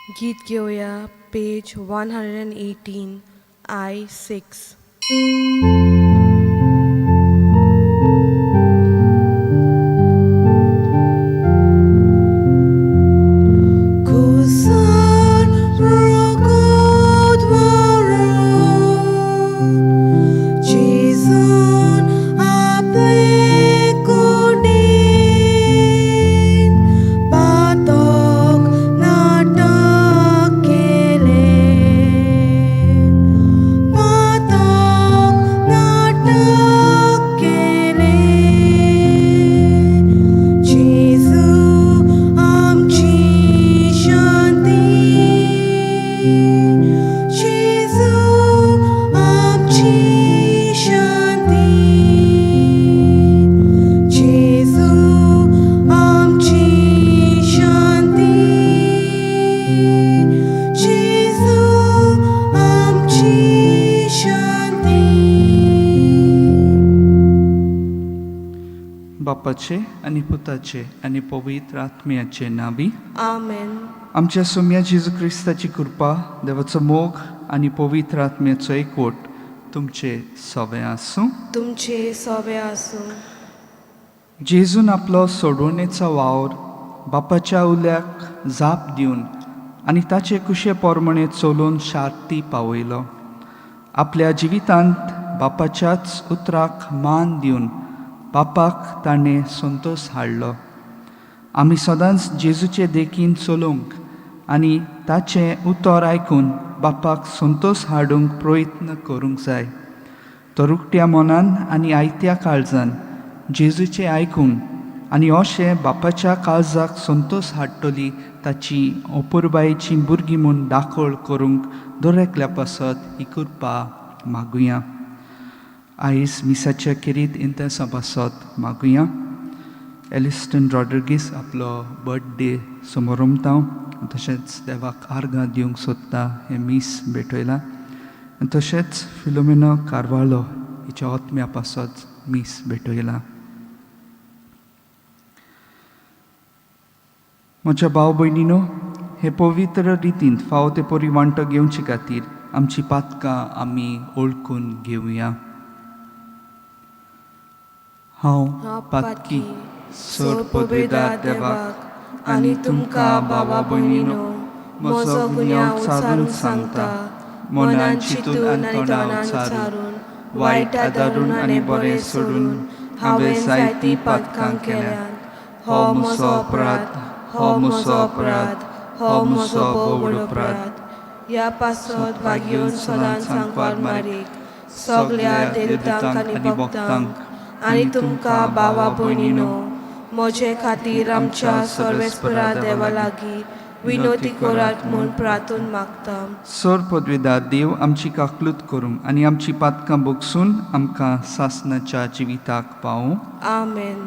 गीत घेवया पेज 118 I 6. बापाचे आनी पुताचे आनी पवित्र आत्म्याचे नावी. आमेन. आमच्या सोम्या जेजू क्रिस्ताची कृपा, देवाचो मोग आनी पवित्र आत्म्याचो एकवट तुमचे सवे आसूं. तुमचे सोबे आसूं. जेजून आपलो सोडवणेचो वावर बापाच्या उल्याक जाप दिवन आनी ताचे कुशे पोरमणे चलोवन शार्ती पावयलो. आपल्या जिवितांत बापाच्याच उतराक मान दिवन बापाक ताणें संतोश हाडलो. आमी सदांच जेजूचे देखीन चलोवंक आनी ताचें उतर आयकून बापाक संतोश हाडूंक प्रयत्न करूंक जाय. तो रुकट्या मनान आनी आयत्या काळजान जेजूचें आयकून आनी अशें बापाच्या काळजाक संतोश हाडटली ताची अपुरबायेची भुरगीं म्हूण दाखोळ करूंक दर एकल्या पासत ही कृपा मागुया. आयज मिसाच्या खेरीत इंतेसां पासत मागुया. एलिस्टन रॉड्रिगीस आपलो बर्थडे समोरमता, तशेंच देवाक आर्गां दिवंक सोदता हें मीस भेटयलां. आनी तशेंच फिलोमिना कार्वालो हिच्या आत्म्या पासत मीस भेटयलां. म्हज्या भाव भयणीनो, हे पवित्र रितीन फावो ते परी वांटो घेवचे खातीर आमची पातकां आमी ओळखून घेवया. हांव पातकी सर पदवेदार देवाक आनी तुमकां भावा भयणीनो म्हजो गुन्यांव उचारून सांगता. मनान चिंतून आनी तोंडान उचारून, वायट आदारून आनी बरें सोडून हांवें जायतीं पातकां केल्यांत. हो म्हजो अपराध, हो म्हजो अपराध, हो म्हजो भोव अपराध. ह्या पासत भागयोन सदांच सांकवार मारीक सगल्या देवतांक आनी भक्तांक आनी तुमकां भावा भयणीनो म्हजे खातीर आमच्या सर्वेस्परा देवा लागीं विनोती करात म्हूण प्रार्थून मागता. सर पदवेदार देव आमची काकलूत करूंक आनी आमची पातकां भोगसून आमकां सासणाच्या जिविताक पावूं. आमेन.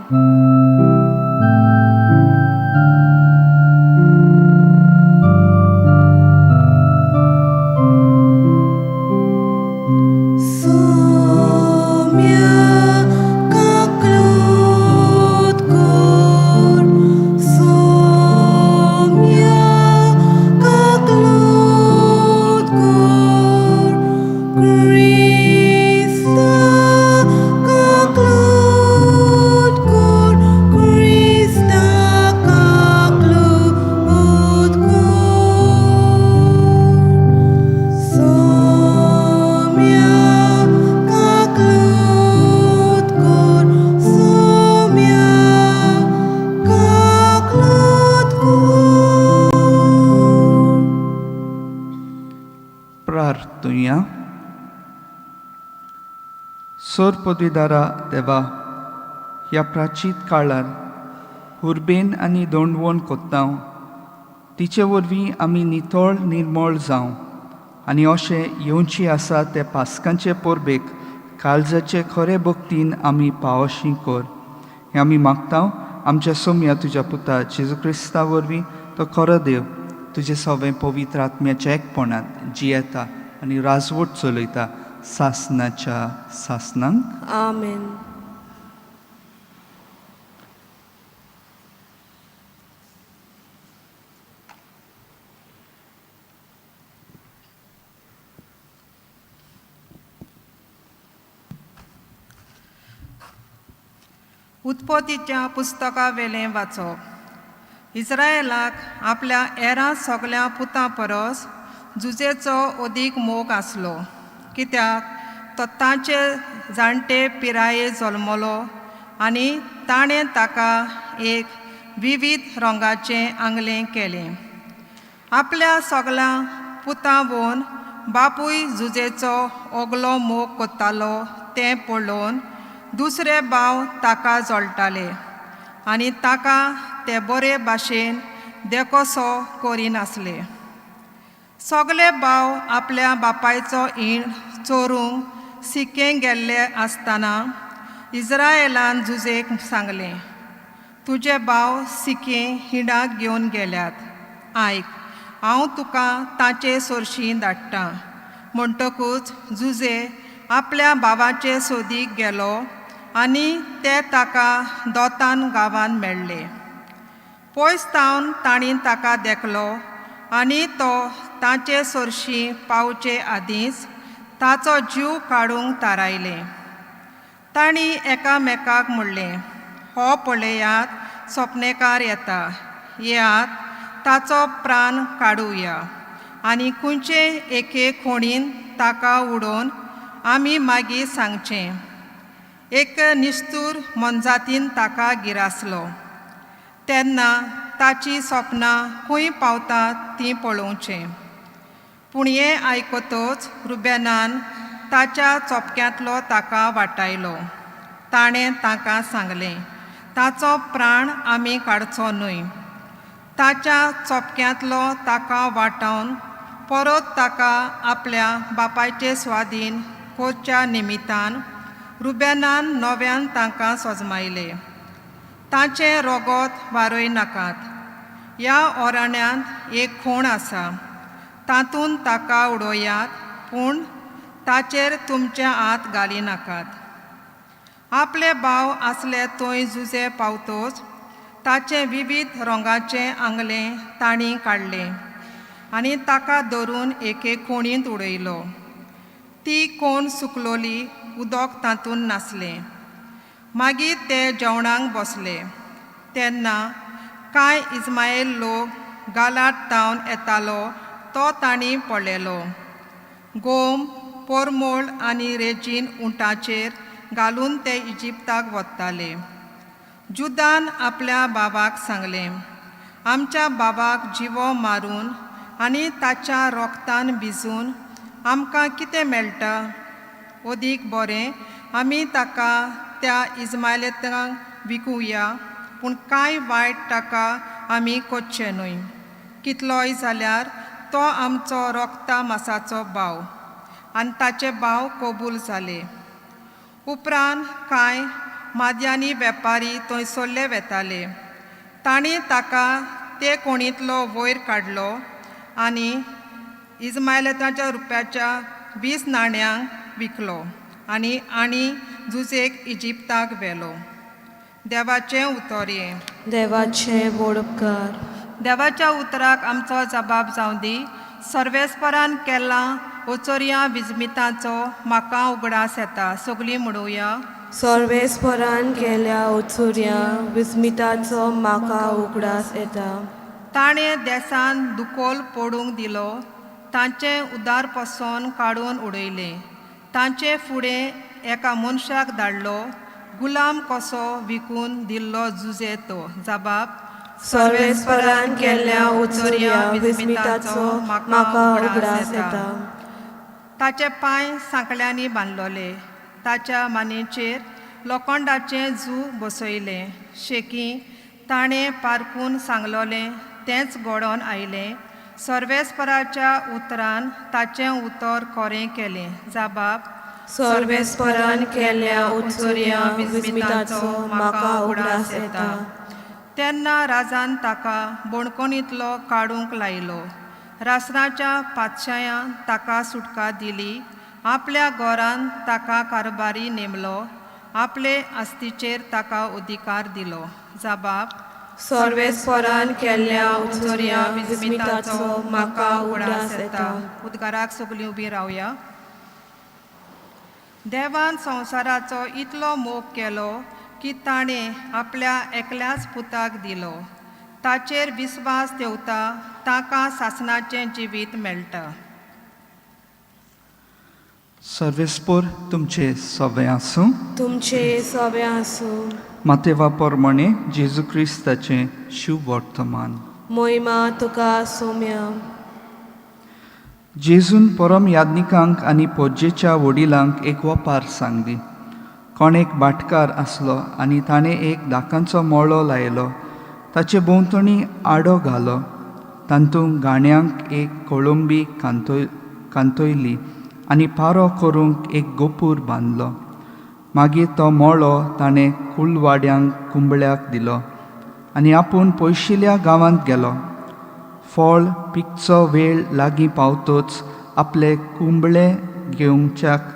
सर पदवीदारा देवा, ह्या प्राचीत काळार हुर्बेन आनी दोंडवण कोत्तांव तिचे वरवीं आमी नितळ निर्मळ जावं आनी अशें येवची आसा ते पासकांचे परबेक काळजाचे खरे भक्तीन आमी पावशी कर. हें आमी मागता आमच्या सोम्या तुज्या पुता जेजू क्रिस्ता वरवीं, तो खरो देव तुजें सवें पवित्र आत्म्याच्या एकपणांत जियेता आनी राजवट चलयता सासनाच्या सासनांक. आमेन. उत्पत्तीच्या पुस्तका वेलें वाचप. इस्रायलाक आपल्या एरा सगल्या पुतां परस जुजेचो अदीक मोग आसलो, कित्याक तो तांचे जाणटे पिराये जल्मलो आनी ताणें ताका एक विवीध रंगाचें आंगलें केलें. आपल्या सगल्या पुतां वोन बापूय जुजेचो ओगलो मोग कोत्तालो तें पळोवन दुसरे भाव ताका जळटाले आनी ताका ते बरे भाशेन देखोसो करिनासले. सगले भाव आपल्या बापायचो ईण चोरूंक सिकें गेल्ले आसतना इस्रायलान जुजेक सांगलें, तुजे भाव सिकें हिंडाक घेवन गेल्यात, आयक हांव तुका ताचे सोरशीं धाडटा. म्हणटकूच जुजे आपल्या भावाचे सोदीक गेलो आनी ते ताका दोतान गांवांत मेळ्ळे. पयस तावन तांणी ताका देखलो आनी तो ताचे सोरशीं पावचे आदींच ताचो जीव काडूंक थारायलें. तांणी एकामेकाक म्हणलें, हो पळयात सपनेकार येता, येयात ताचो प्राण काडुया आनी खंयचे एके खोणीन ताका उडोवन आमी मागीर सांगचें एक निश्तूर मनजातीन ताका गिरासलो. तेन्ना ताची सपनां खंय पावतात तीं पळोवचें. पूण हें आयकतच रुबेनान ताच्या चोपक्यांतलो ताका वाटायलो. ताणें तांकां सांगलें, ताचो प्राण आमी काडचो न्हय. ताच्या चोपक्यांतलो ताका वाटावन परत ताका आपल्या बापायचे स्वाधीन करच्या निमितान रुबेनान नव्यान तांकां सजमायले, ताचें रोगोत वारय नाकात. ह्या ओरण्यांत एक खोण आसा, तातूंत ताका उडोयात, पूण ताचेर तुमचे हात घाली नाकात. आपले भाव आसले थंय जुजे पावतोच ताचें विवीध रंगाचें आंगलें तांणी काडलें आनी ताका धरून एके कोणींत उडयलो. ती कोण सुकलोली, उदक तातूंत नासलें. मागीर ते जेवणाक बसले तेन्ना कांय इस्मायल लोक गालाट तावन येतालो तो तांणी पळयलो. गोम पोरमोळ आनी रेजीन उंटाचेर घालून ते इजिप्ताक वताले. जुदान आपल्या बाबाक सांगलें, आमच्या बाबाक जिवो मारून आनी ताच्या रोगतान भिजून आमकां कितें मेळटा? अदीक बरें आमी ताका त्या इस्मायलेतांक विकुया, पूण कांय वायट ताका आमी करचें न्हय. कितलोय जाल्यार तो आमचो रोगता मासाचो भाव. आनी ताचे भाव कबूल जाले. उपरांत कांय माद्यानी वेपारी थंयसरले वेताले. तांणी ताका ते कोणींतलो वयर काडलो आनी इस्मायलेताच्या रुपयाच्या 20 नाण्यांक विकलो आनी आनी जुजेक इजिप्ताक व्हेलो. देवाचें उतर हें. देवाचे व्हड उपकार. देवाच्या उतराक आमचो जबाब जावं दी. सर्वेस्परान केला ओचोरया विजमिताचो म्हाका उगडास येता. सगलीं म्हणुया. सर्वेस्परान केल्या ओचुर्या विस्मिताचो म्हाका उगडास येता. ताणें देसान दुकोल पडूंक दिलो, तांचें उदार पसून काडून उडयलें. तांचे फुडें एका मनशाक धाडलो, गुलाम कसो विकून दिल्लो जुजे तो. जबाब. सर्वेस्परान केल्ल्या ओचुर्या विस्मिताचो म्हाका उगडास येता. ताचे पांय सांकळ्यांनी बांदलोले, ताच्या मानेचेर लोखंडाचें जू बसयलें. शेकी ताणें पारकून सांगलोलें तेंच घडोवन आयलें. सर्वेस्पराच्या उतरान ताचें उतर कोरें केलें. जबाब. सर्वेस्परान केल्ल्या ओचुर्या विस्मिताचो म्हाका उगडास येता. तेन्ना राजान ताका बणकोणींतलो काडूंक लायलो. रासराच्या पातशायान ताका सुटका दिली. आपल्या घरान ताका कारभारी नेमलो, आपले आस्तीचेर ताका अधिकार दिलो. जबाब. सर्वेस्परान केल्ल्या ओचुर्या विस्मिताचो म्हाका उगडास येता. उद्गाराक सगलीं उबीं रावया. देवान संवसाराचो इतलो मोग केलो की ताणें आपल्या एकल्याच पुताक दिलो. ताचेर विस्वास दवरता ताका सासणाचें जिवीत मेळटा. सर्वेस्पोर तुमचे सवे आसूं. तुमचे सवे आसूं. मातेवा प्रमाणे जेजू क्रिस्ताचें शुभ वर्तमान. मोहिमा तुका सोम्या. जेजून परम याज्ञिकांक आनी पोज्जेच्या वडिलांक एक वपार सांगली. कोण एक भाटकार आसलो आनी ताणें एक दाकांचो मळो लायलो, ताचे भोंवतणी आडो घालो, तातूंत गाण्यांक एक कोळंबी कांतयली आनी पारो करूंक एक गोपूर बांदलो. मागीर तो मळो ताणें कुलवाड्यांक कुंबळ्याक दिलो आनी आपूण पयशिल्या गांवांत गेलो. फळ पिकचो वेळ लागीं पावतच आपले कुंबळे घेवच्याक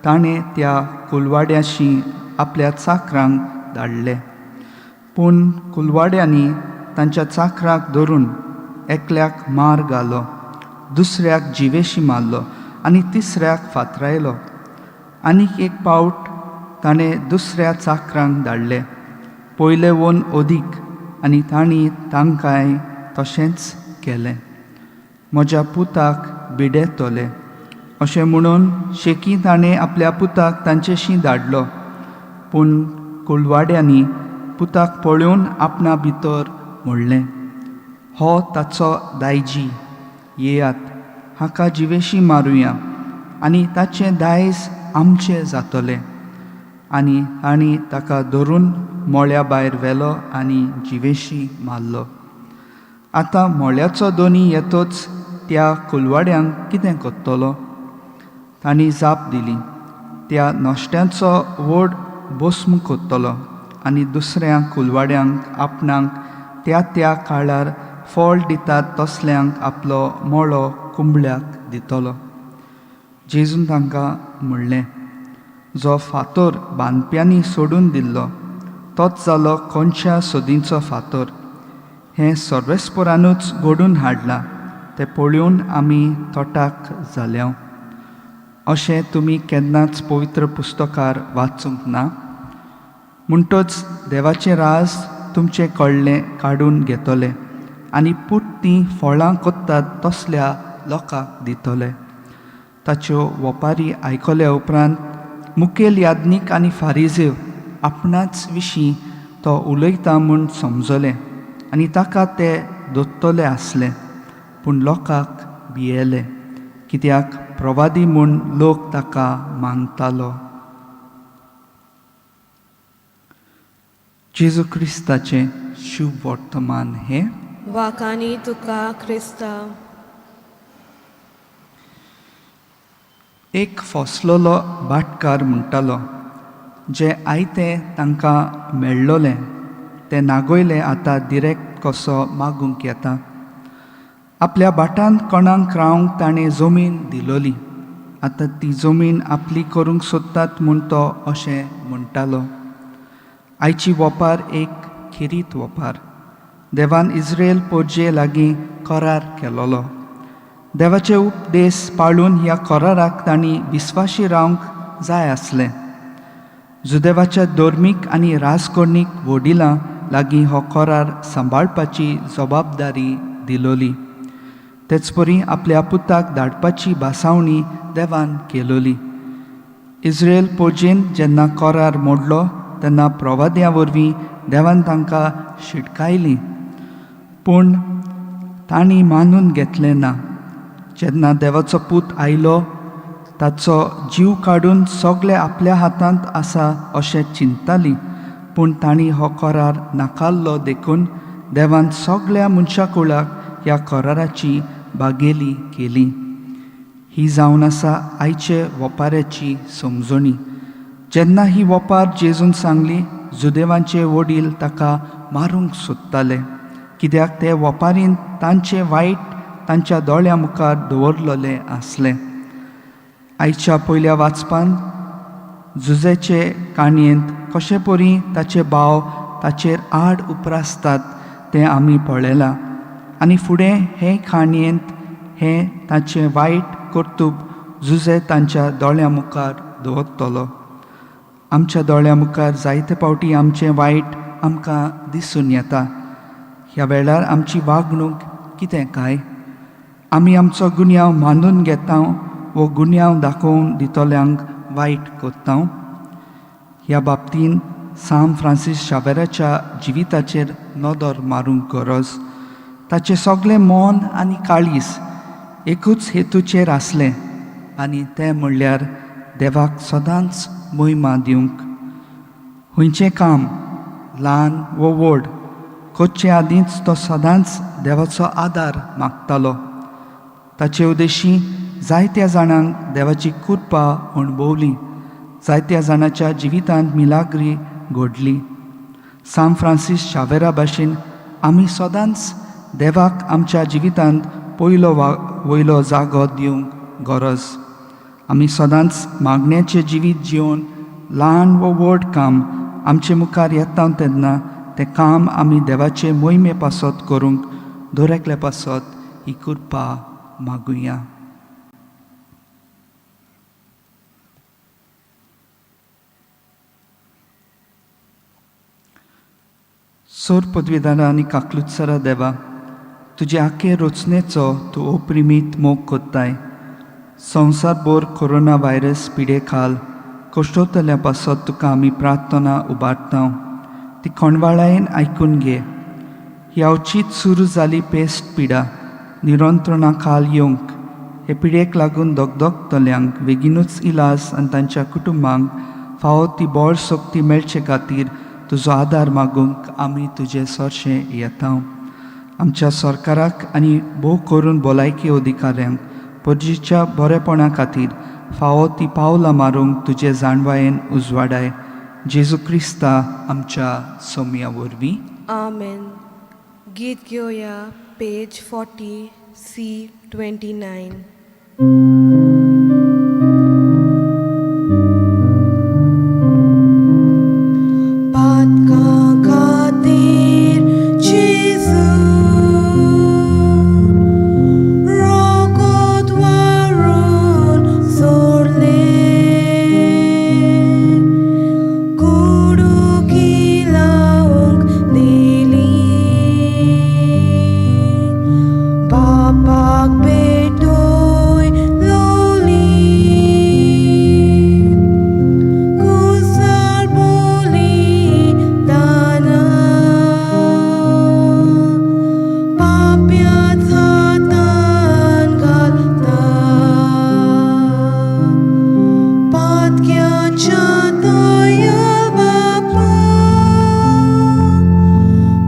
ताणें त्या कुलवाड्याशी आपल्या चाकरांक धाडले. पूण कुलवाड्यांनी तांच्या चाकराक धरून एकल्याक मार घालो, दुसऱ्याक जिवेशी मारलो आनी तिसऱ्याक फातरायलो. आनीक एक पावट ताणें दुसऱ्या चाकरांक धाडले, पयले वोन अदीक, आनी तांणी तांकांय तशेंच केलें. म्हज्या पुताक भिडेतले अशें म्हणून शेकी ताणें आपल्या पुताक तांचेशी धाडलो. पूण कुलवाड्यांनी पुताक पळोवन आपणा भितर म्हणलें, हो ताचो दायजी, येयात हाका जिवेशी मारुया आनी ताचें दायज आमचें जातलें. आनी तांणी ताका धरून मळ्या भायर व्हेलो आनी जिवेशी मारलो. आतां मळ्याचो दोनी येतोच त्या कुलवाड्यांक कितें करतलो? तांणी जाप दिली, त्या नश्ट्यांचो व्हड भस्म करतलो आनी दुसऱ्या कुलवाड्यांक आपणाक त्या त्या काळार फळ दितात तसल्यांक आपलो मळो कुंबळ्याक दितलो. जेजून तांकां म्हणलें, जो फातर बांदप्यांनी सोडून दिल्लो तोच जालो कोनशा सदींचो फातर. हें सर्वेस्परानूच घडून हाडलां, तें पळोवन आमी तोटाक जाल्या. अशें तुमी केन्नाच पवित्र पुस्तकार वाचूंक ना? म्हणटच देवाचें राज तुमचें कडलें काडून घेतलें आनी पुरतीं फळां कोत्तात तसल्या लोकांक दितले. ताच्यो वपारी आयकल्या उपरांत मुखेल याज्ञीक आनी फारिजेव आपणाच विशीं तो उलयता म्हूण समजले आनी ताका ते दोत्तले आसले. पूण लोकांक भियेले, कित्याक प्रवादी म्हूण लोक ताका मानतालो. जेजू क्रिस्ताचें शुभ वर्तमान हें. वाकानी तुका क्रिस्ता. एक फसलोलो भाटकार म्हणटालो, जें आयतें तांकां मेळ्ळोलें तें नागयलें आतां दिरेक्ट कसो मागूंक येता. आपल्या भाटांत कोणाक रावंक ताणें जमीन दिलोली, आतां ती जमीन आपली करूंक सोदतात म्हूण तो अशें म्हणटालो. आयची वपार एक खेरीत वपार. देवान इस्रायल पोरजे लागीं करार केलोलो. देवाचे उपदेश पाळून ह्या कराराक तांणी विस्वाशी रावंक जाय आसलें. जुदेवाच्या धर्मीक आनी राजकर्णीक वडिलां लागीं हो करार सांबाळपाची जबाबदारी दिलोली. तेचपरी आपल्या पुताक धाडपाची भासावणी देवान केलोली. इस्रायल पोरजेन जेन्ना करार मोडलो तेन्ना प्रवाद्या वरवीं देवान तांकां शिटकायली, पूण तांणी मानून घेतलें ना. जेन्ना देवाचो पूत आयलो ताचो जीव काडून सगळे आपल्या हातांत आसा अशें चिंतताली, पूण तांणी हो करार नाकारलो. देखून देवान सगळ्या मनशा कुळाक ह्या कराराची बागेली केली. ही जावन आसा आयचे वपाऱ्याची समजणी. जेन्ना ही वपार जेजून सांगली, जुदेवांचे वडील ताका मारूंक सोदताले, कित्याक ते वपारीन तांचे वायट तांच्या दोळ्यां मुखार दवरलेलें आसलें. आयच्या पयल्या वाचपान जुजेचे काणयेंत कशे परी ताचे भाव ताचेर आड उप्रासतात तें आमी पळयलां आनी फुडें हे काणयेंत हें ताचें वायट कर्तूब जुजे तांच्या दोळ्यां मुखार दवरतलो. आमच्या दोळ्या मुखार जायते फावटी आमचें वायट आमकां दिसून येता. ह्या वेळार आमची वागणूक कितें काय? आमी आमचो गुन्यांव मानून घेता वो गुन्यांव दाखोवन दितल्यांक वायट करता? ह्या बाबतीन सांत फ्रांसीस शावेराच्या जिविताचेर नदर मारूंक गरज. ताचें सगळें मन आनी काळीज एकूच हेतूचेर आसलें आनी तें म्हणल्यार देवाक सदांच मोहिमा दिवंक. खंयचें काम ल्हान वो व्हड करचे आदींच तो सदांच देवाचो आदार मागतालो. ताचे उद्देशी जायत्या जाणांक देवाची कृपा अणभवली, जायत्या जाणांच्या जिवितांत मिलाग्री घडली. सांत फ्रांसीस शावेरा भाशेन आमी सदांच देवाक आमच्या जिवितांत पयलो वा वयलो जागो दिवंक गरज. आमी सदांच मागण्याचें जिवीत जिवन ल्हान वो व्हड काम आमचे मुखार येता तेन्ना तें काम आमी देवाचे मोहिमे पासत करूंक दर एकल्या पासत ही कृपा मागुया. सोर पदवीदारा आनी काकलुत्सरा देवा, तुजे आखे रचनेचो तूं अप्रिमीत मोग कोत्ताय. संवसारभर कोरोना व्हायरस पिडे खाल कश्टोतल्या पासत तुका आमी प्रार्थना उबारता, ती खणवाळायेन आयकून घे. ही अवचीत सुरू जाली पेस्ट पिडा निरंत्रणा खाल येवंक, हे पिडेक लागून दगदगतल्यांक बेगीनूच इलाज आनी तांच्या कुटुंबांक फावो ती बळ शक्ती मेळचे खातीर तुजो आदार मागूंक आमी तुजे सरशें येता. आमच्या सरकाराक आनी भोव करून भलायकी अधिकाऱ्यांक परजीच्या बरेपणा खातीर फावो ती पावलां मारूंक तुजे जाणवायेन उजवाडाय. जेजू क्रिस्ता आमच्या सोमया वरवीं. आमेन. गीत घेवया पेज 40 सी 29. पातकां खातीर जेजू रोगोत वारून सोडलें, कुडुकी लावंक दिली, बापाक भेटोय लोली, कुसार बलिदाना, पाप्याच हातान घालता, पातक्याच्या दया बापा,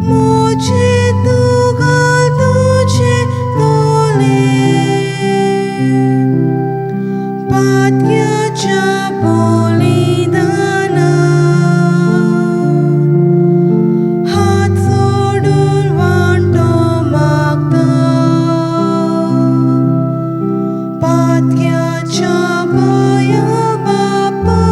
म्हजे तूं घाल तुजे दोळे, पातक्याच्या बलिदाना, हात सोडून वांटो मागता, पातक्याच्या भया बापा,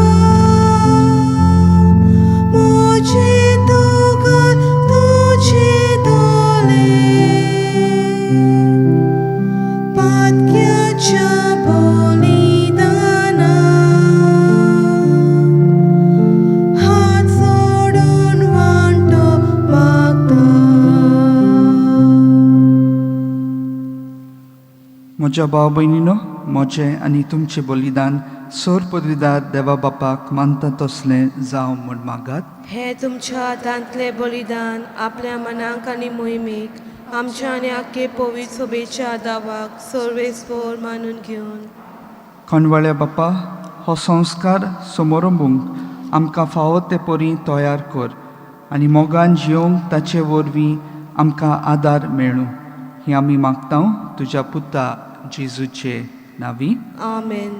म्हजे तूं घाल तुजे दोळे, पातक्याच्या बलिदाना, हात सोडून वांटो मागता. म्हज्या भाव भयणीनो, म्हजें आनी तुमचें बलिदान सोर पदवीदार देवा बापाक मानता तसलें जावं म्हूण मागात. हे तुमच्या हातांतलें बलिदान आपल्या मनाक आनी मोहिमेक आमच्या आनी आख्खे पवित्र सोबेच्या दावाक सर्वेस्पोर मानून घेवन. खंडवाळ्या बापा, हो संस्कार समोरंबूंक आमकां फावो ते परी तयार कर आनी मोगान जियोंक ताचे वरवीं आमकां आदार मेळूं, ही आमी मागता तुज्या पुता जेजूचे नांवी. आमेन.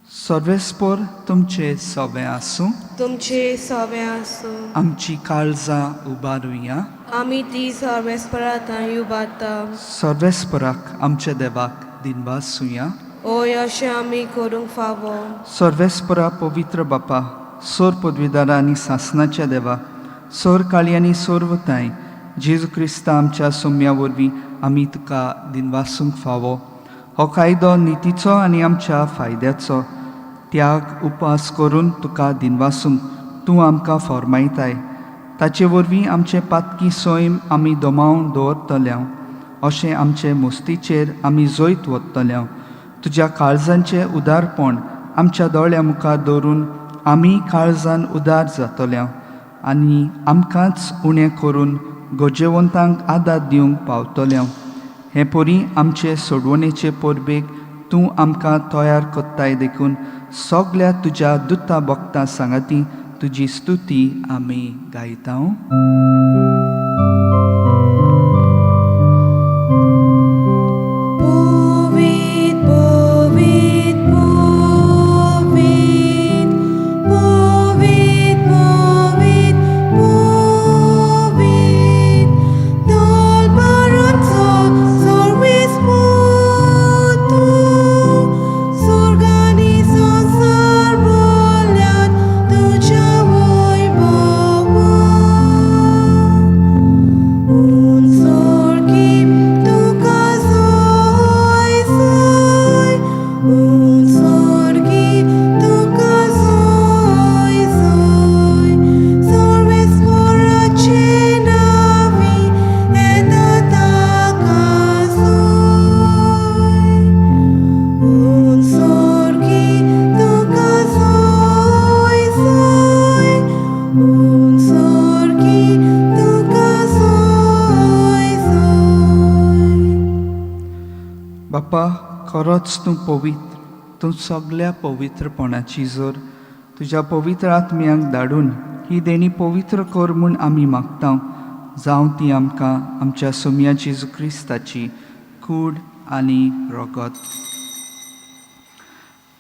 सर्वेस्पोर तुमचे सवे आसूं. तुमचे सवे आसूं. आमची काळजां उबारुया. आमी ती सर्वेस्परांत उबारता. सर्वेस्पराक आमच्या देवाक दिनवासुया. ओय, अशें आमी करूंक फावो. सर्वेस्परा पवित्र बापा, सोर पदवीदारा आनी सासनाच्या देवा, सोर काळी आनी सोरवताय जेजू क्रिस्ता आमच्या सोम्या वरवीं आमी तुका दिनवासूंक फावो. हो कायदो नितीचो आनी आमच्या फायद्याचो. त्याग उपास करून तुका दिनवासूंक तूं आमकां फॉर्मायताय. ताचे वरवीं आमचे पातकी सैम आमी दमावन दवरतल्या, अशें आमचे मुस्तीचेर आमी जैत वतल्या. तुज्या काळजांचें उदारपण आमच्या दोळ्या मुखार दवरून आमी काळजान उदार जातल्या आनी आमकांच उणें करून गरजेवंतांक आदार दिवंक पावतल्या. हे परी आमचे सोडवणेचे परबेक तूं आमकां तयार करताय देखून सगल्या तुज्या दुता भक्तां सांगाती तुजी स्तुती आमी गायता. पवित्र पवित्र पवित्र पवित्र पवित्र पवित्र दलबाराचो सर्वेस्पर तूं, स्वर्गांनी संवसार भरल्यात तुज्या वैभवान. उंचोरकी तुका जोय जोय, उंचोरकी तुका जोय जोय, सर्वेस्पराचे नांवी येता ताका जोय. उंचोरकी तुका जोय जोय, उंचोरकी तुका जोय जोय. बापा, खरोच तूं पवित्र, तूं सगल्या पवित्रपणाची जर तुज्या पवित्र आत्म्यांक धाडून ही देणी पवित्र कर म्हूण आमी मागता. जावं ती आमकां आमच्या सोम्या जेजू क्रिस्ताची कूड आनी रगत.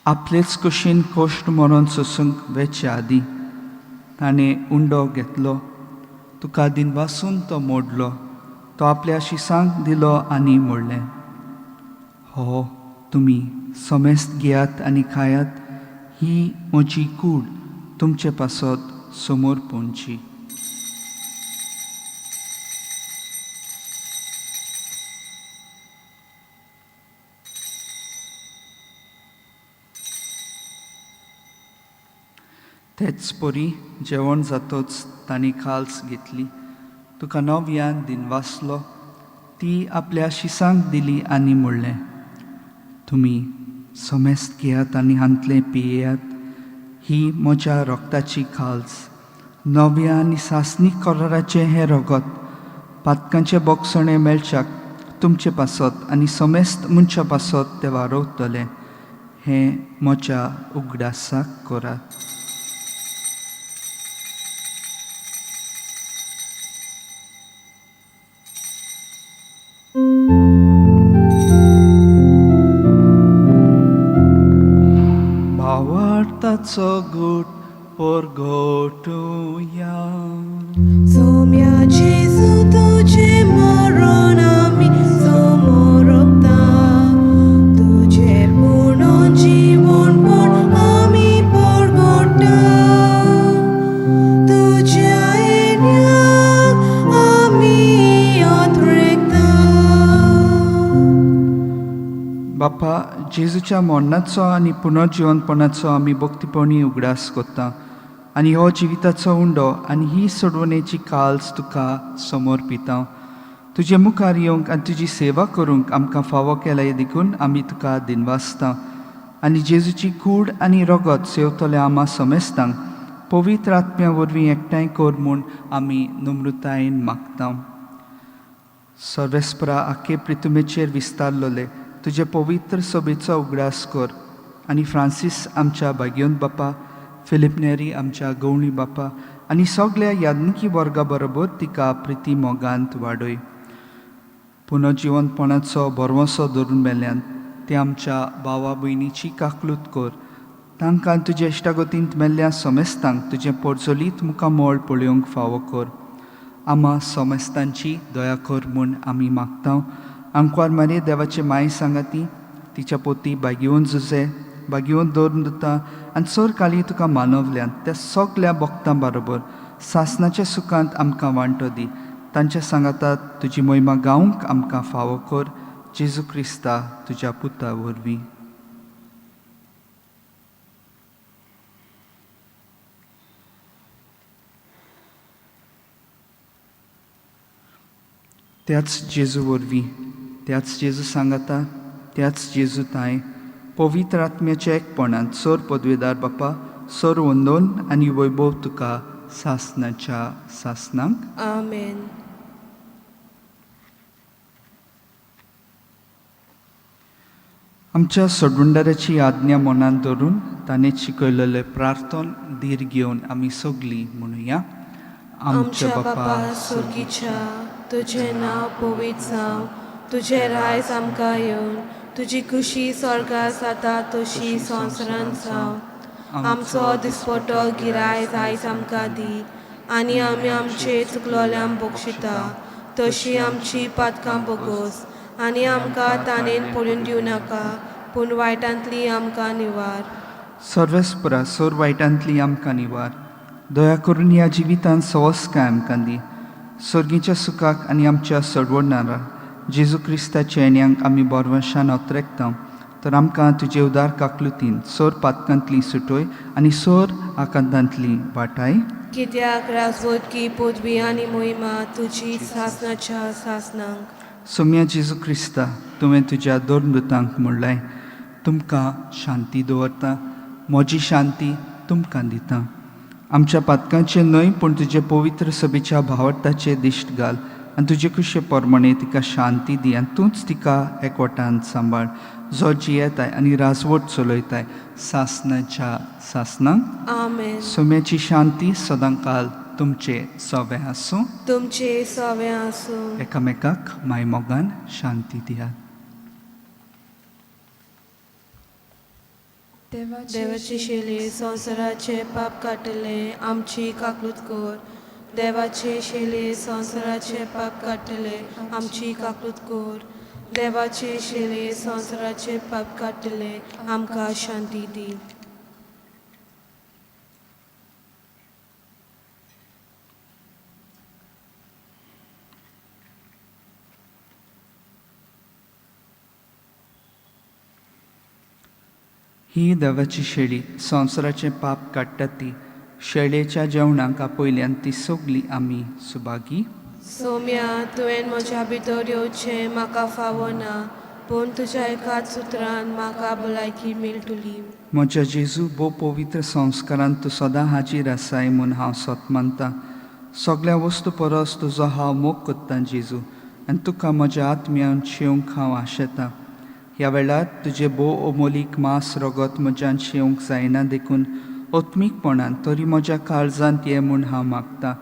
आपलेच कुशीन कश्ट मरण सोसूंक वेचे आदीं ताणें उंडो घेतलो, तुका दिनवासून तो मोडलो, तो आपल्या शिसांक दिलो आनी म्हणलें, हो तुमी समेस्त घेयात आनी खायात, ही म्हजी कूड तुमचे पासत समोर पोंची. तेच परी जेवण जातच तांणी खाल्स घेतली, तुका नव्यान दिनवासलो, ती आपल्या शिसांक दिली आनी म्हणलें, तुमी समेस्त घेयात आनी हांतलें पियेयात, ही म्हज्या रक्ताची खाल्स, नव्या आनी सासणीक कराराचें हें रगत पातकांचें बोगसणें मेळच्याक तुमचे पासत आनी समेस्त मनशा पासत तें वारवतलें. हें म्हज्या उगडासाक करात. भावार्थाचो गूट परगटुया. सोम्या जेजू तुजें मरण आमी समोरपता, तुजें पुर्ण जिवनपण आमी परगटा, तुज्या येण्याक आमी अथ्रेकता. बापा, जेजूच्या मरणाचो आनी पुनर्जिवनपणाचो आमी भक्तीपणी उगडास करता आनी हो जिविताचो उंडो आनी ही सोडवणेची काल्स तुका समर्पिता. तुजे मुखार येवंक आनी तुजी सेवा करूंक आमकां फावो केल्या देखून आमी तुका दिनवासता आनी जेजूची कूड आनी रगत सेवतल्या आमा समेस्तांक पवित्र आत्म्या वरवीं एकठांय कर म्हूण आमी नम्रतायेन मागता. सर्वेस्परा आखे प्रितुमेचेर विस्तारलोले तुजे पवित्र सभेचो उगडास कर आनी फ्रांसीस आमच्या भाग्योंत बापा, फिलीप नेरी आमच्या गवळी बापा आनी सगल्या याज्ञिकी वर्गा बरोबर तिका प्रिती मोगांत वाडय. पुनर्जिवनपणाचो भरवंसो धरून मेल्यान ते आमच्या भावा भयणीची काकलूत कर, तांकां तुज्या इश्टागतींत मेल्ल्या समेस्तांक तुजें पोरजोलीत मुखामळ पळोवंक फावो कर. आमा समेस्तांची दया कर म्हूण आमी मागता. आंकवार मारे देवाचे माय सांगाती, तिच्या पोती बागेवन जुजे बागेवन दवरून दिता आनी चड काली तुका मानवल्यान त्या सगल्या भक्तां बरोबर सासणाच्या सुखांत आमकां वांटो दी. तांच्या सांगातात तुजी मोहिमा गावंक आमकां फावो कर, जेजू क्रिस्ता तुज्या पुता वरवीं. त्याच जेजू वरवीं, त्याच जेजू सांगाता, त्याच जेजू ताय पवित्र आत्म्याच्या एकपणान सर पदवेदार बापा, सर वंदोन आनी वैभव तुका सासनाच्या सासनाक. आमेन. आमच्या सोडवणदाराची आज्ञा मनांत धरून ताणें शिकयलेलें प्रार्थन धीर घेवन आमी सगलीं म्हणुया. आमच्या बापा सुर्गीच्या, तुजें नांव पवित्र जावं, तुजें रायज आमकां येवन, तुजी खुशी स्वर्गार जाता तशी संवसारांत जावं. आमचो दिसपटो गिरायज आयज आमकां दी, आनी आमी आमचे चुकलोल्यांक बक्षिता तशी आमची पातकां बोगोस, आनी आमकां ताणेन पडून दिवं नाका, पूण वायटांतली आमकां निवार. सर्वेस्परा, सोर वायटांतली आमकां निवार. दया करून ह्या जिवितांत सवस्काय आमकां दी. सर्गीच्या सुखाक आनी आमच्या सोडवणारा जेजू क्रिस्ताच्या येण्यांक आमी बोरवशान अत्रेकता. तर आमकां तुजे उदार काकलुतीन सोर पातकांतली सुटोय आनी सोर आकांतांतली वाटाय. कित्याक राजवटकी, पदवी आनी मोहिमा तुजी सासनाच्या सासनाक. सोम्या जेजू क्रिस्ता, तुवें तुज्या दोन दुतांक म्हणलें, तुमकां शांती दवरता, म्हजी शांती तुमकां दिता. आमच्या पातकांचे न्हय पूण तुजे पवित्र सभेच्या भावार्थाचे दिश्ट घाल आनी तुजे कुशे प्रमाणे तिका शांती दी आनी तूंच तिका एकवटान सांबाळ, जो जियेताय आनी राजवट चलयताय सासनाच्या सासनाक. आमेन. सोम्याची शांती सदांकाल तुमचे सवे आसूं. तुमचे सवे आसूं. एकामेकाक मायमोगान शांती दियात. देवाची शेली संवसाराचे पाप काडटले, आमची काकलूत कर. देवाचे शेली संवसाराचे पाप काडटले, आमची काकलूत कर. देवाचे शेली संवसाराचे पाप काडटले, आमकां शांती दी. ही देवाची शेळी संवसाराचें पाप काडटा ती शेळयेच्या जेवणाक आपयल्यान ती सगली आमी सुभागी. सोम्या, तुवें म्हज्या भितर येवचें म्हाका फावो ना, पूण तुज्या एकाच सुत्रान म्हाका भलायकी मेळटली. म्हज्या जेजू, भोव पवित्र संस्कारान तूं सदां हाजीर आसाय म्हूण हांव सत मानता. सगल्या वस्तू परस तुजो हांव मोग करतां जेजू, आनी तुका म्हज्या आत्म्यान शेवंक हांव आशेतां. ह्या वेळार तुजें भोव अमोलीक मांस रगत म्हज्यान शेवंक जायना, देखून आत्मीकपणान तरी म्हज्या काळजांत ये म्हूण हांव मागतां.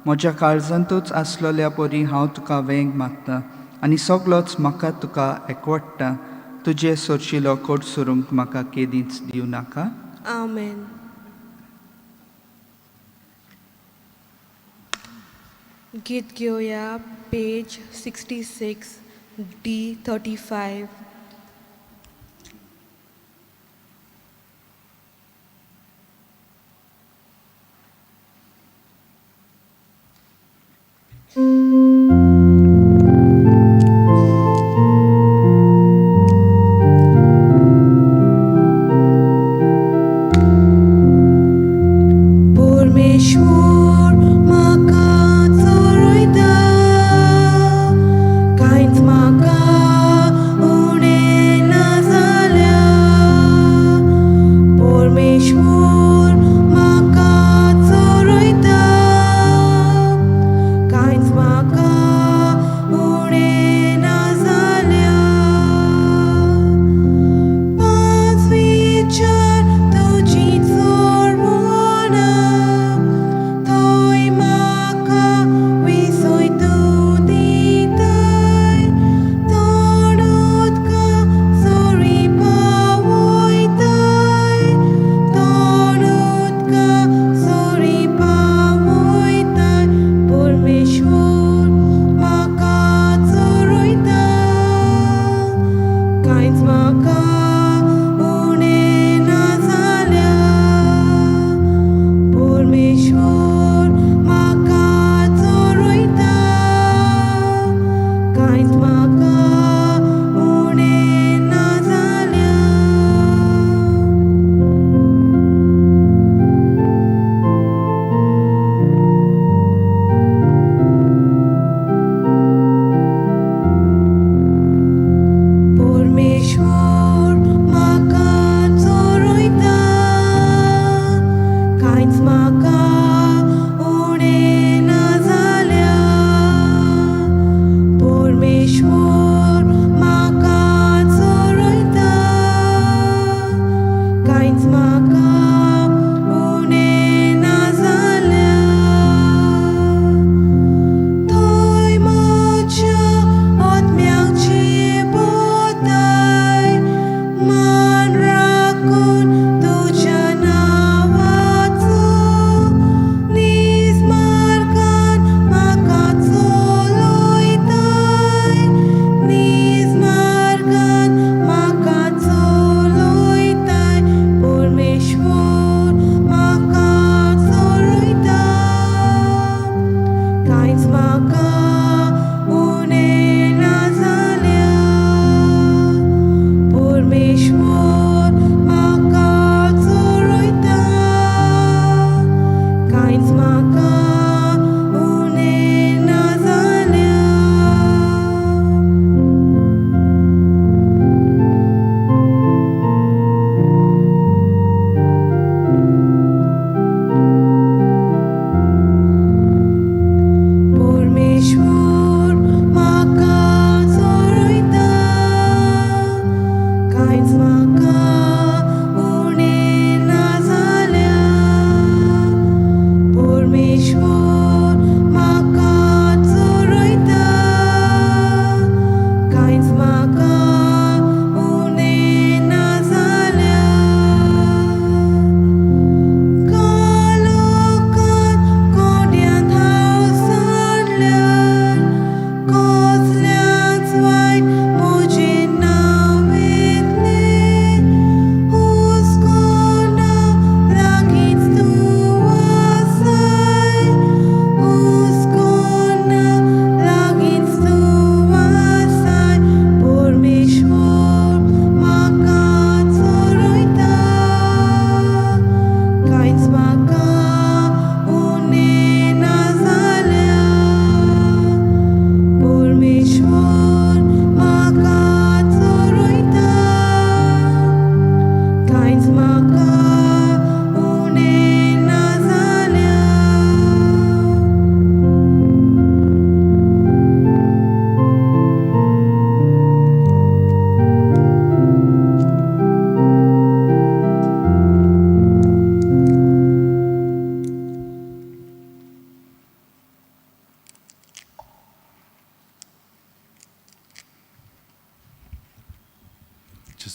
म्हज्या काळजांतूच आसलेल्या परी हांव तुका वेंग मागता आनी सगलोच म्हाका तुका एकवडटा. तुजे सोरशिलो कोट सरूंक म्हाका केदींच दिवं नाका. आमेन. गीत घेवया पेज 66 D 35. परमेश्वर म्हाका चरयता, कांयच म्हाका उणें ना जाल्यार. परमेश्वर म्हाका चरयता, कांयच म्हाका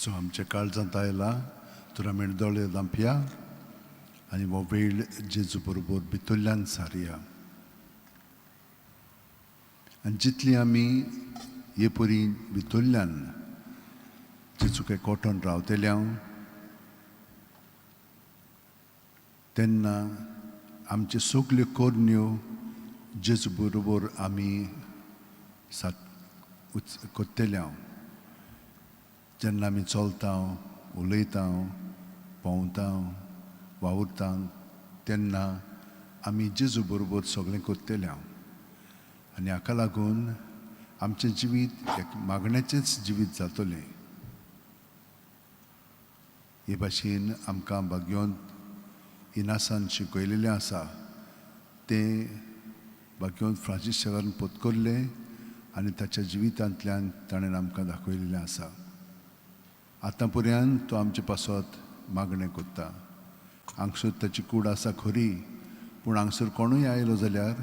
जेजू आमच्या काळजांत आयला तर आमी दोळे धांपया आनी हो वेळ जेजू बरोबर भितरल्यान सारया. आनी जितली आमी हे परी भितरल्यान जेजूक एकवटून रावतले हांव तेन्ना आमच्यो सगल्यो करण्यो जेजू बरोबर आमी सात करतले हांव. जेन्ना आमी चलता, उलयता, भोंवता, वावुरता तेन्ना आमी जेजू बरोबर सगळें करतले हांव. आनी हाका लागून आमचें जिवीत एक मागण्याचेंच जिवीत जातलें. हे भाशेन आमकां भाग्योंत इनासान शिकयलेलें आसा तें भाग्योंत फ्रांसीस शेवरान पोतकरलें आनी ताच्या जिवितांतल्यान ताणें आमकां दाखयलेलें आसा. आतां पर्यंत तो आमचे पासत मागणें करता. हांगसर ताची कूड आसा खरी, पूण हांगसर कोणूय आयलो जाल्यार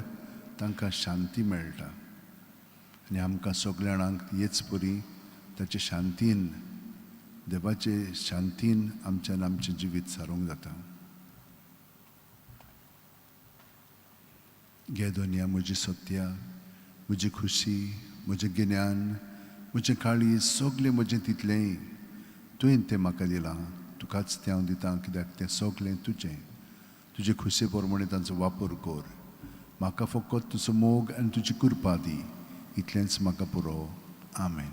तांकां शांती मेळटा. आनी आमकां सगल्या जाणांक हेच परी ताचे शांतीन, देवाचे शांतीन आमच्यान आमचें जिवीत सारूंक जाता. घे दोनया म्हजी सत्या, म्हजी खुशी, म्हजें गिन्यान, म्हजें काळीज, सगलें म्हजें तितलेंय तुवें तें म्हाका दिलां. तुकाच तें हांव दितां, कित्याक तें सगलें तुजें. तुजे खुशे प्रमाणे तांचो वापर कर. म्हाका फकत तुजो मोग आनी तुजी कृपा दी, इतलेंच म्हाका पुरो. आमेन.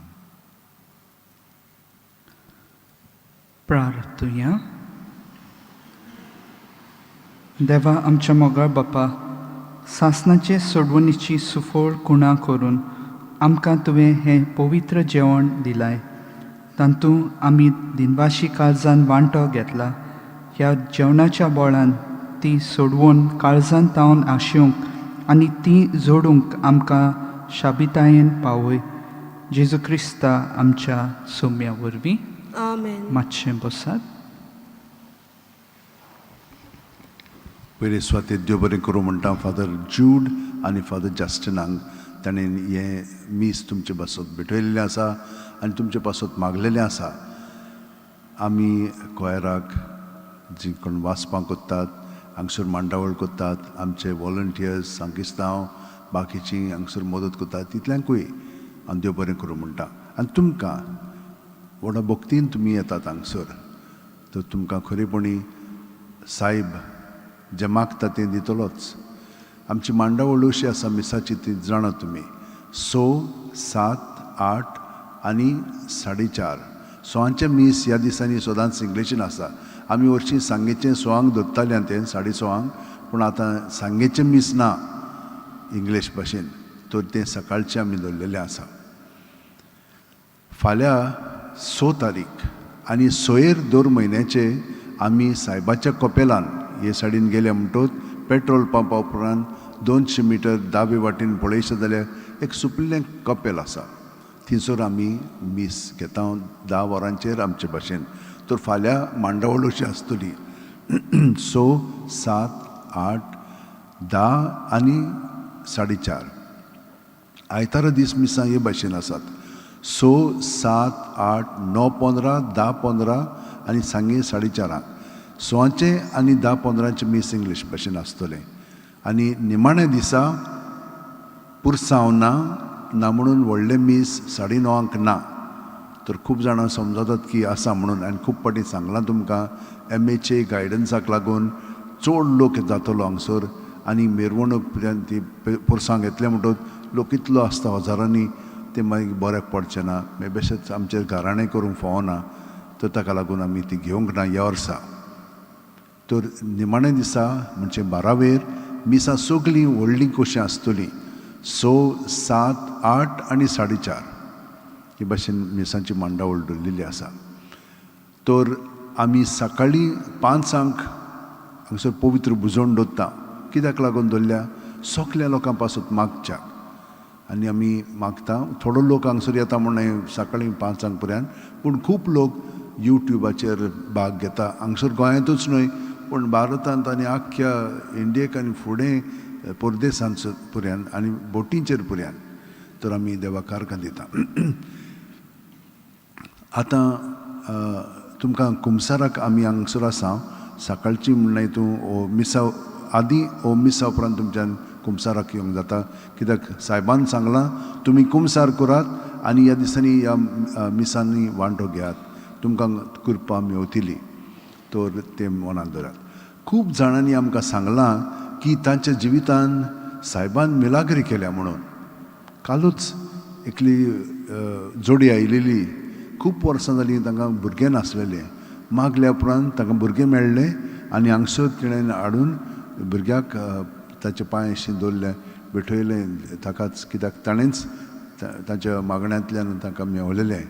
प्रार्थुया. देवा आमच्या मोगाळ बापा, सासणाचे सोडवणीची सुफळ कुणा करून आमकां तुवें हें पवित्र जेवण दिलाय. तातूंत आमी दिनवाशी काळजान वांटो घेतला. ह्या जेवणाच्या बोळान ती सोडवून काळजान तावन आशेवंक आनी ती जोडूंक आमकां शाबितायेन पावय. जेजू क्रिस्ता आमच्या सोम्या वरवीं. आमेन. मातशें बसात. पयले सुवातेर देव बरें करूं म्हणटा फादर जूड आनी फादर जस्टिनाक. ताणें हें मीस तुमचे पासत भेटयलेलें आसा आनी तुमचे पासत मागलेलें आसा. आमी कोयराक जी कोण वाचपां करतात, हांगसर मांडावळ करतात, आमचे वॉलंटियर्स सांगिस्तांव बाकीची हांगसर मदत करतात, तितल्यांकूय आनी देव बरें करूं म्हणटा. आनी तुमकां व्हडा भक्तीन तुमी येतात हांगसर, तर तुमकां खरेपणी सायब जें मागता तें दितलोच. आमची मांडावळ अशी आसा मिसाची, ती जाणा तुमी. 6, 7, 8 आनी 4:30 सोवांचें मीस ह्या दिसांनी सदांच इंग्लिशीन आसा. आमी हरशीं सांगेचें सोवांक धरताले तें 6:30, पूण आतां सांगेचें मीस ना इंग्लीश भाशेन, तर तें सकाळचें आमी दवरलेलें आसा. फाल्यां 6 तारीख आनी 6 दर म्हयन्याचे आमी सायबाच्या कपेलान हे सायडीन गेले म्हणटकच पेट्रोल पंपा उपरांत 200 मिटर दावे वाटेन पळयशें जाल्यार एक सुपिल्लें कपेल आसा. थंयसर आमी मीस घेता 10 वरांचेर आमचे भाशेन. तर फाल्यां मांडावळ अशी आसतली 6, 7, 8, 10 आनी 4:30. आयतारा दीस मिसां हे भाशेन आसात. 6, 7, 8, 9, 15, 10, 15 आनी सांगे 4:30. 6 आनी 10, 15 मीस इंग्लीश भाशेन आसतलें. आनी निमाण्या दिसा पुरसांव ना, ना म्हणून व्हडलें मीस 9:30 ना. तर खूब जाणां समजतात की आसा म्हणून, आनी खूब फावटी सांगलां तुमकां MHA गायडन्साक लागून चड लोक जातलो हांगसर आनी मिरवणूक ती पुरसांव घेतलें म्हणटकच लोक इतलो आसता हजारांनी, तें मागीर बऱ्याक पडचें ना. मागीर बेशेंच आमचेर घराणें करूंक फावना, तर ताका लागून आमी ती घेवंक ना ह्या वर्सा. तर निमाण्या दिसा म्हणजे 12वेर मिसां सगळीं व्हडलीं कशीं आसतलीं 6, 7, 8 आनी 4:30 हे भाशेन मिसांची मांडावळ दवरलेली आसा. तर आमी सकाळीं 5 हांगसर पवित्र भुजवण दवरता. कित्याक लागून दवरल्या? सगल्या लोकां पासत मागच्याक. आनी आमी मागता. थोडो लोक हांगसर येता म्हूण सकाळीं 5 पर्यंत, पूण खूब लोक युट्यूबाचेर भाग घेता. हांगसर गोंयांतूच न्हय पूण भारतांत आनी आख्ख्या इंडियेक आनी फुडें परदेसांत पर्यंत आनी बोटींचेर पर्यंत. तर आमी देवा कारकां दिता. आतां तुमकां कुमसाराक आमी हांगसर आसा सकाळची म्हणल्यार तूं ओ मिसा आदी ओ मिसा उपरांत तुमच्यान कुमसाराक येवंक जाता कित्याक सायबान सांगलां तुमी कुमसार करात आनी ह्या दिसांनी ह्या मिसांनी वांटो घेयात तुमकां कृपा मेवतली तर तें मनांत दवरात. खूब जाणांनी आमकां सांगलां की तांच्या जिवितान सायबान मिलाग्री केल्या म्हणून. कालूच एकली जोडी आयलेली खूब वर्सां जालीं तांकां भुरगें नासलेलें मागल्या उपरांत तांकां भुरगें मेळ्ळें आनी हांगसर तिणें हाडून भुरग्याक ताचे पांय अशें दवरले भेटयलें ताकाच कित्याक ताणेंच ताच्या मागण्यांतल्यान तांकां मेवलेलें.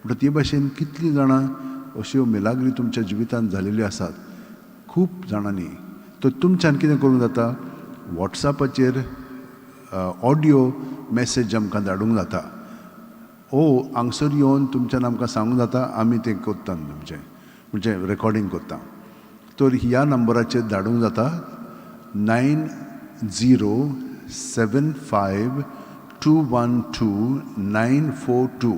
म्हणटा ते भाशेन कितलीं जाणां अश्यो मिलाग्री तुमच्या जिवितांत जालेल्यो आसात खूब जाणांनी. तर तुमच्यान कितें करूंक जाता वॉट्सॅपाचेर ऑडियो मॅसेज आमकां धाडूंक जाता ओ हांगसर येवन तुमच्यान आमकां सांगूंक जाता आमी तें करता तुमचें म्हणजे रेकॉर्डींग करता. तर ह्या नंबराचेर धाडूंक जाता 9075 212 942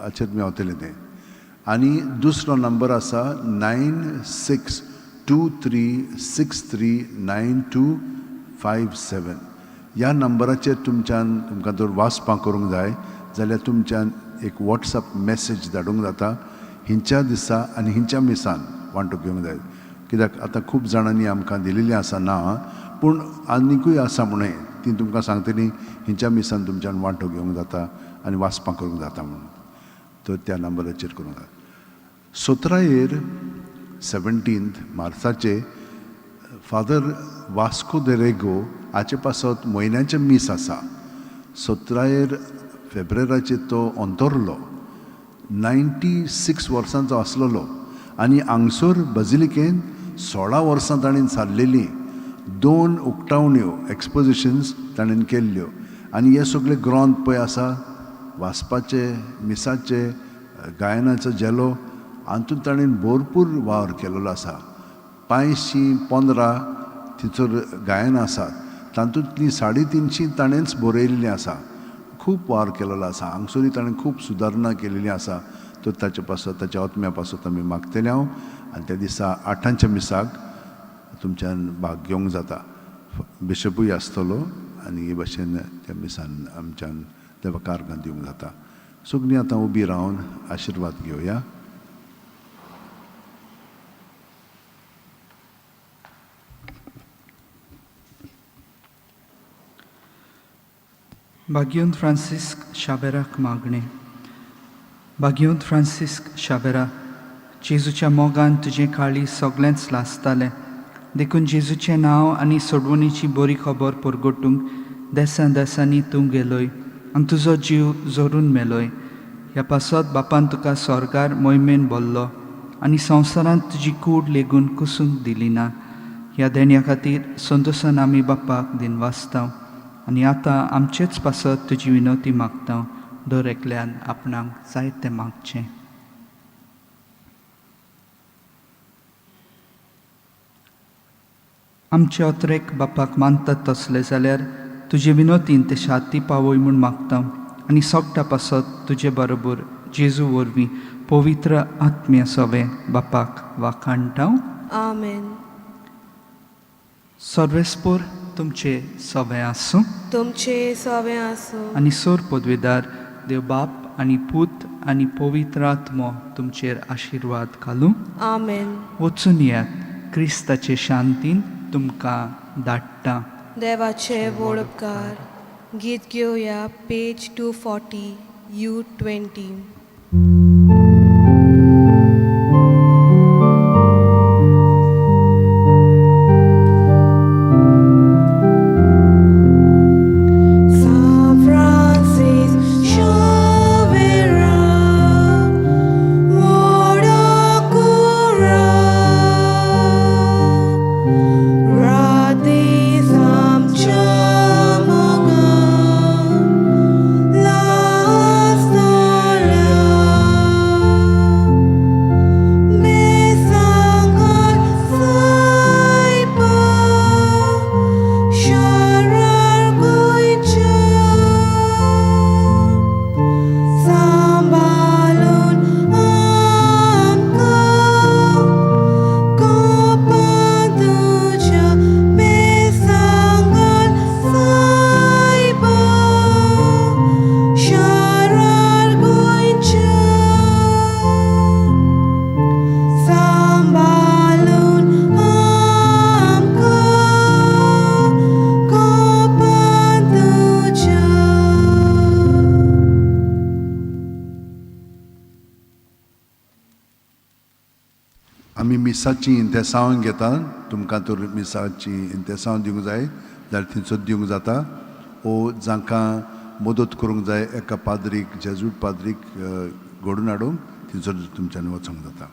हाचेर मेवतलें तें. आनी दुसरो नंबर आसा 9623 63 9257. ह्या नंबराचेर तुमच्यान तुमकां जर वाचपां करूंक जाय जाल्यार तुमच्यान एक वॉट्सएप मॅसेज धाडूंक जाता हिंच्या दिसा आनी हिंच्या मिसान वांटो घेवंक जाय कित्याक आतां खूब जाणांनी आमकां दिलेलीं आसा ना पूण आनिकूय आसा म्हणून ती तुमकां सांगतली हिंच्या मिसान तुमच्यान वांटो घेवंक जाता आनी वाचपां करूंक जाता म्हणून. तर त्या नंबराचेर करूंक जाता. 17 17 मार्चाचे फादर वास्को the Rego हाचे पासत म्हयन्याचें मीस आसा. 17 फेब्रेराचेर तो अंतरलो 96 वर्सांचो आसलेलो आनी हांगसर बजिलिकेन 16 वर्सां ताणें सारलेलीं 2 उक्तावण्यो एक्सपोजिशन्स ताणें केल्ल्यो आनी हे सगळे ग्रंथ पळय आसा वाचपाचे मिसाचे गायनाचो झेलो हातूंत ताणें भरपूर वावर केलेलो आसा. 515 थंयसर गायन आसात तातूंतलीं 350 ताणेंच बरयल्लीं आसा. खूब वावर केलेलो आसा हांगसरूय ताणें खूब सुदारणा केलेली आसा. तर ताचे पासत ताच्या आत्म्या पासत आमी मागतले हांव आनी त्या दिसा 8 मिसाक तुमच्यान भाग घेवंक जाता. बिशपूय आसतलो आनी हे भाशेन त्या मिसान आमच्यान देवा कार्गां दिवंक जाता. सगळीं आतां उबी रावन आशिर्वाद घेवया. भाग्योन फ्रांसिस्क शाबेराक मागणें. भाग्योन फ्रांसिस्क शाबेरा, जेजूच्या मोगान तुजें काळी सगळेंच लासतालें देखून जेजूचें नांव आनी सोडवणीची बरी खबर परगटूंक देसां देसांनी तूं गेलोय आनी तुजो जीव जोरून मेलोय. ह्या पासत बापान तुका स्वर्गार मोहिमेन बोल्लो आनी संवसारांत तुजी कूड लेगून कुसूंक दिली ना. ह्या देण्या खातीर संतोसान आमी बापाक दिनवासता आनी आतां आमचेच पासत तुजी विनवती मागता. दर एकल्यान आपणाक जाय तें मागचें. आमचे अत्रेक बापाक मानतात तसले जाल्यार तुजे विनोतीन ते शांती पावय म्हूण मागता आनी सगटा पासत तुजे बरोबर जेजू वरवीं पवित्र आत्म्या सवे बापाक वाखाणटा. आमेन. सर्वेस्पोर तुमचे सवे आसूं तुमचे सवे आसूं आनी सोर पदवेदार देव बाप आनी पूत आनी पवित्र आत्मो तुमचेर आशिर्वाद घालूं. आमेन. वचून येयात क्रिस्ताचे शांतीन तुमकां धाडटा. देवाचे व्हड उपकार. गीत घेवया पेज 240 U20. मिसाची इंतेसांव घेता. तुमकां तर मिसाची इंतेसांव दिवंक जाय जाल्यार थंयसर दिवंक जाता ओ जांकां मदत करूंक जाय एका पाद्रीक, जेजूट पाद्रीक घडून हाडूंक थंयसर तुमच्यान वचोंक जाता.